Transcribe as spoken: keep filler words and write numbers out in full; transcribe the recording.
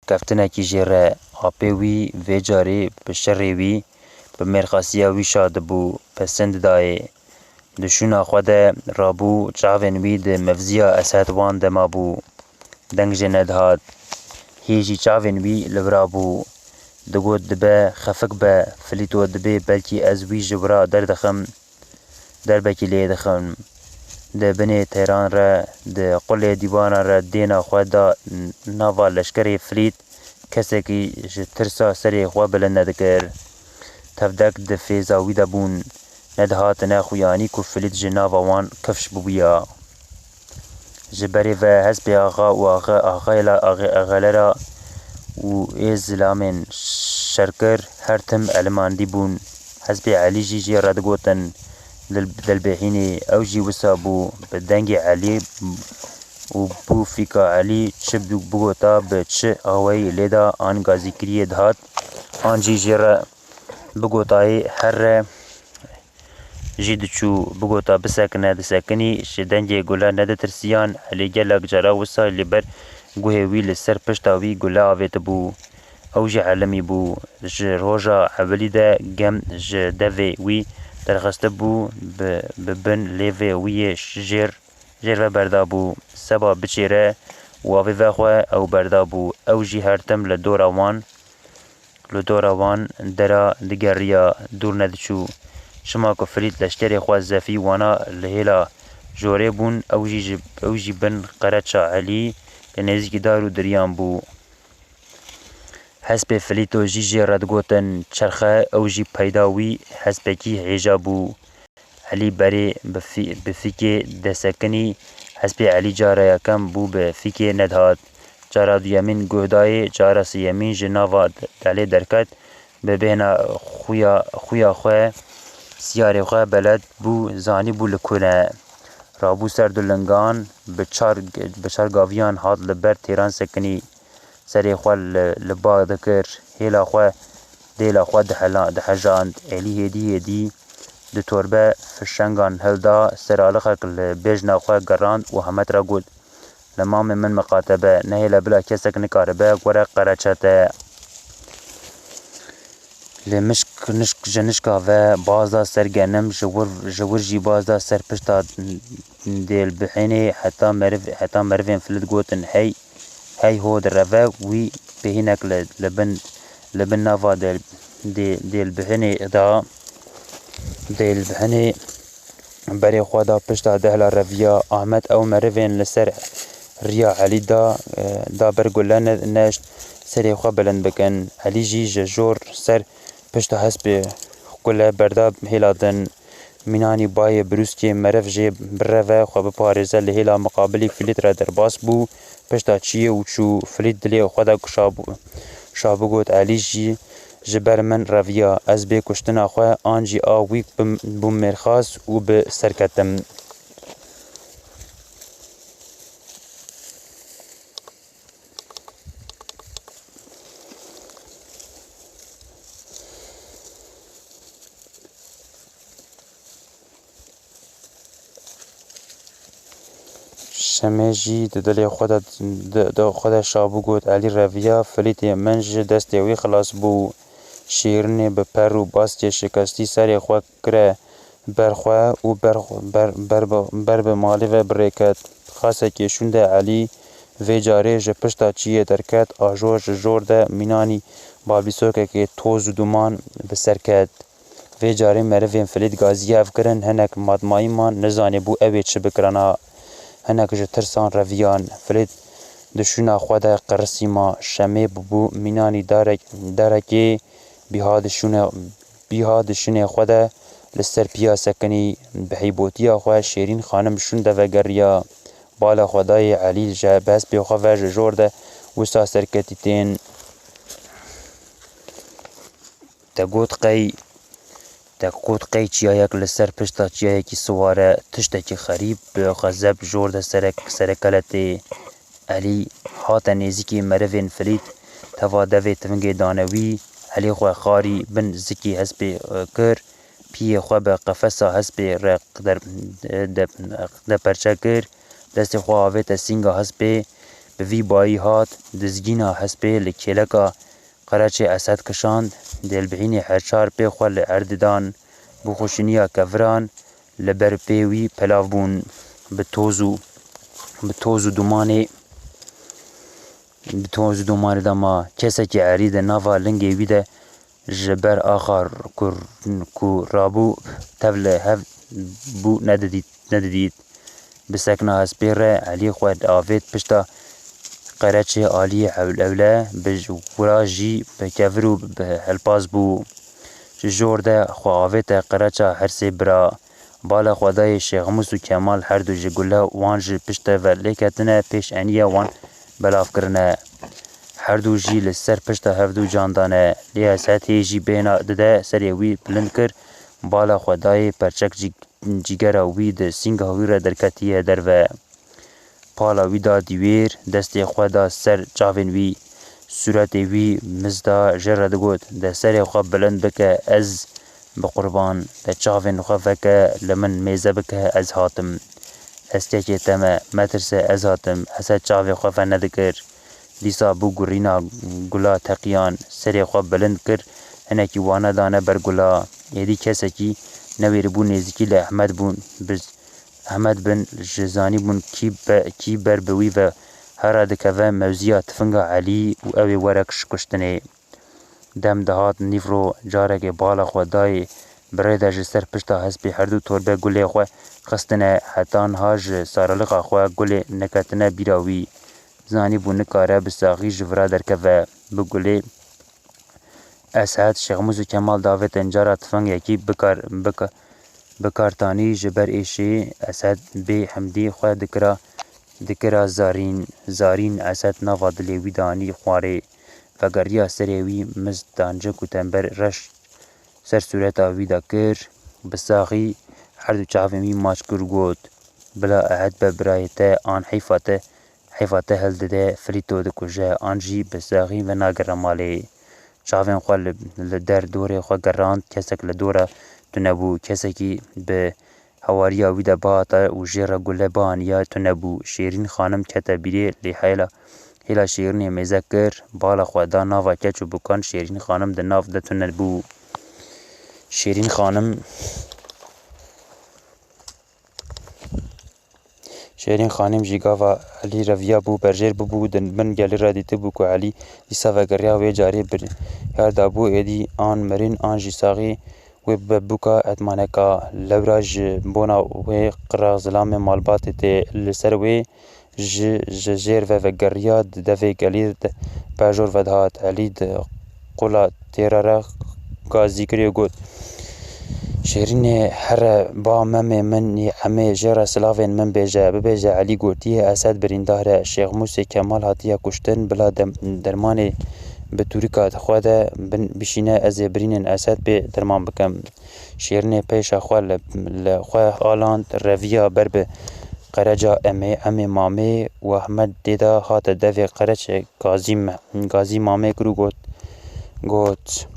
serkeftinekî jê re. Apê wî vê carê bi şerê wî, bi mêrxasiya wî şa dibû, pesind dayê. Di şûna xwe de rabû, çavên wî di mevziya Esed wan de mabû. Deng jê nedihat. Hê jî çavên wî li vira bû. Digot, dibe, xefik be, Filîto dibê belkî ez wî ji wira derdixim, derbekî lê dixim. Di binê teyran re, di qulê dîwaran re dêna xwe da nava leşkerê Filît, kesekî ji tirsa serê xwe bilind nedikir. Tevdek di fêza wî de bûn. Nedihatine xuyanî ku Filît ji nava wan kifş bibûya. Ji berê ve hespê axa û axe-, axayla axe-, axelera û ê zilamên şerkir her tim elimandî bûn. Hespê Elî jî jê re digotin, dil-, dilbihînê. Ew jî wisa bû, bi dengê Elî û bû fîka Elî çi bi-, bigota, bi çi awayî lêda an gazîkiriyê dihat, an jî jê re bigotayê herre jî diçû, bigota bisekine, disekinî, ji dengê gule neditirsîyan. Elî gelek cara wisa li ber guhê wî li ser pişta wî gule avêtibû. Ew jî elimî bû. Ji roja ewilî de gem ji devê wî derxistibû, bi, bi bin lêvê wî yê jêr, jêr ve berdabû. Seba biçêre û avê vexwe ew berdabû. Ew jî her tim li dora wan, li dora wan dera digeriya, dûr nediçû. Çima ku Filît leşkerê xwe zefî wana li hêla jorê bûn, ew jî ji, ew jî bin qereça Elî li nêzîkî dar û diriyan bû. Hespê Filîto jî jê re digotin çerxe, ew jî peyda wî hespekî hêja bû. Elî berê bi fî-, bi fîkê desekinî, hespê Elî cara yekem bû bi fîkê nedihat. Cara duyemîn guh dayê, cara sêyemîn ji nava de-, delê derket. Bi bêhna xuya, xuya xwe, siyarê xwe beled bû, zanîbû li ku ne. Rabû ser du lingan, bi çar, bi çar gaviyan hat li ber têran sekinî. Serê xwe li, li ba dikir, hêla xwe, dêla xwe dihela-, dihejand. Elî hêdî hêdî di torbe fişengan hilda, seralixek li bêjna xwe gerand û Hemed re got, "Li mamê min miqate be, nehêle bila kesek nikaribe were qereçe te." Li mişk, nişk, ji nişka ve baz da ser genim, ji wir, ji wir jî baz da ser pişta dêlbihênê, heta meriv-, heta merivên Filît gotin, "Hey, hey ho direve." Wî pêhînek li, li bin, li bin nava dêl-, dê-, dêlbihênê da, dêlbihênê berê xwe da pişta dehla reviya. Ahmet ew merivên li ser riya Elî da, e, da ber gule ne-, neşt serê xwe bilind bikin. Elî jî ji jor ser pişta hespê gule berda hêla din. Mînanî bayê birûskê meriv jê bireve xwe biparêze li hêla miqabilî Filît re derbas bû. Pişta çiyê û çû. Filît dilê xwe de şa bû, şa bû got, "Elî jî ji ber min reviya. Ez bê kuştina xwe an jî a wî bim-, bûm mêrxas û bi ser ketim." Şemê jî di dilê xwe de, di, di xwe de şa bû got, "Elî reviya, Filîtê min ji destê wî xilas bû." Şêrînê bi per û baskê şikestî serê xwe kire ber xwe û ber, ber, ber bi, ber bi malê ve bi rê ket. Xasekê şûnde Elî vê carê ji pişta çiyê derket, ajo ji jor de mînanî balbîsokekê toz û duman bi ser ket. Vê carê merivên Filît gazî hev kirin, hinek matmayî man, nizanîbû ew ê çi bikirana. Hinek ji tirsan reviyan. Filît di şûna xwe de qirisî ma. Şemê bûbû mînanî darek, darekê bîha di şûne, bîha di şûnê xwe de li ser piya sekinî. Bi heybotiya xwe Şêrîn xanim şûn de vegeriya. Bala xwe dayê Elî ji hespê xwe ve ji jor de wisa serketî tên. Te got qey, te got qey çiyayek li ser pişta çiyayekî siwar e, tiştekî xerîb bi xezeb jor de serek-, serekele tê. Elî hate nêzîkî merivên Filît, teva devê tivingê dane wî, Elî xwe xarî bin zikî hespê, e, kir, piyê xwe bi qefesa hespê re der-, de-, deperçe kir, destê xwe avête sînga hespê, Bi vî bayî hat dizgîna hespê li kêleka Qereçê Esed kişand, dêlbihînê her çar pê xwe li erdê dan, bû xweşiniya keviran li ber pê wî pelav bûn. Bi toz û, bi toz û dumanê, bi toz û dumanê de ma kesekî erî di nava lingê wî de ji ber axa ku, ku rabû tev li hev bû nedidît, nedidît. Bi sekna hespê re Elî xwe avêt pişta qereçê aliyê ewlewle, bi wira jî bi kevir û bi helpas bû. Ji jor de xwe avête qereça her sê bira. Bala xwe dayê Şêxmûs û Kemal her du ji gule wan ji pişte ve lêketine pêş eniye wan belav kirine. Her du jî li ser pişta hevdu can dane. Lê Esed hê jî bêhna dide serê wî bilind kir, bala xwe dayê perçek cî-, cîgera wî di sînga wî re derketiye derve. Pala wî da dîwêr, destê xwe da ser çavên wî. Sûretê wî mizda jê re digot, de serê xwe bilind bike, ez bi qurban, de çavên xwe veke, li min mêze bike, ez hatim. Ez kekê te me, metirse, ez hatim, Esed çavê xwe venedikir. Dîsa bû gurîna gula teqiyan, serê xwe bilind kir, hinekî wane dane ber gula. Êdî kesekî newêribû nêzîkî li Ehmed bûn, bi Ehmed bin ji zanîbûn kî be, kî ber bi wî ve here dikeve mewziya tifinga Elî û ew ê were kişkuştinê. Dem dihat nîvro carekê bala xwe dayê bi rê de ji ser pişta hespê herdu torbe gulê xwe xistine, heta niha ji sarilixa xwe gulê neketine bîra wî. Zanîbû nikare bi saxî ji vira derkeve. Bi gulê Esed, Şêxmûs û Kemal davêtin cara tifengekî bikar, bika-, bikartanî ji ber êşê Esed bê hemdî xwe dikira, dikira zarîn. Zarîn Esed nava dilê wî danî xwarê. Vegeriya serê wî mist dancik û tember reş ser sûreta wî de kir. Bi saxî her du çavên wî maç kir û got, Bila Ehed be birayê te an heyfa te, heyfa te hildide, filî to dikuje, an jî bi saxî venagere malê. Çavên xwe li, li der dorê xwe gerand, kesek li dora tune bû, kesekî bi hewariya wî de bihata û jê re gule bianiya tune bû. Şêrîn Xanim kete bîrê lê hêla, hêla Şêrînê mêze kir, bala xwe da nava keç û bukan, Şêrîn Xanim di nav de tune bû. Şêrîn Xanim, Şêrîn Xanim jî gava Elî reviya bû, berjêr bûbû, di bin gelî re dîtibû ku Elî dîsa vegeriya wê carê biryar dabû, êdî an mirin an jî saxî wê bibe bûka etmaneka. Lewra ji bona wê qira zilamê malbatê tê li ser wê ji, ji jêr ve vegeriya, di devê gelî de bejor vedihat. Elî di qula têra re gazî kirê û got, Şêrînê here ba memê min yê emê jê re silavên min bêje. Bibêje Elî gotiye, Esed birîndar e. Şêxmûsê Kemal hatiye kuştin, bila dem-, dermanê bi tûrika xwe de bin-, bişîne, ez ê birînên Esed pê derman bikim. Şêrînê pêşa xwe li, li xwe aland, reviya ber bi qereca emê, emê mamê û Ehmed dê de hate devê qereçê Gazî me-, Gazî mamê kir û got, got,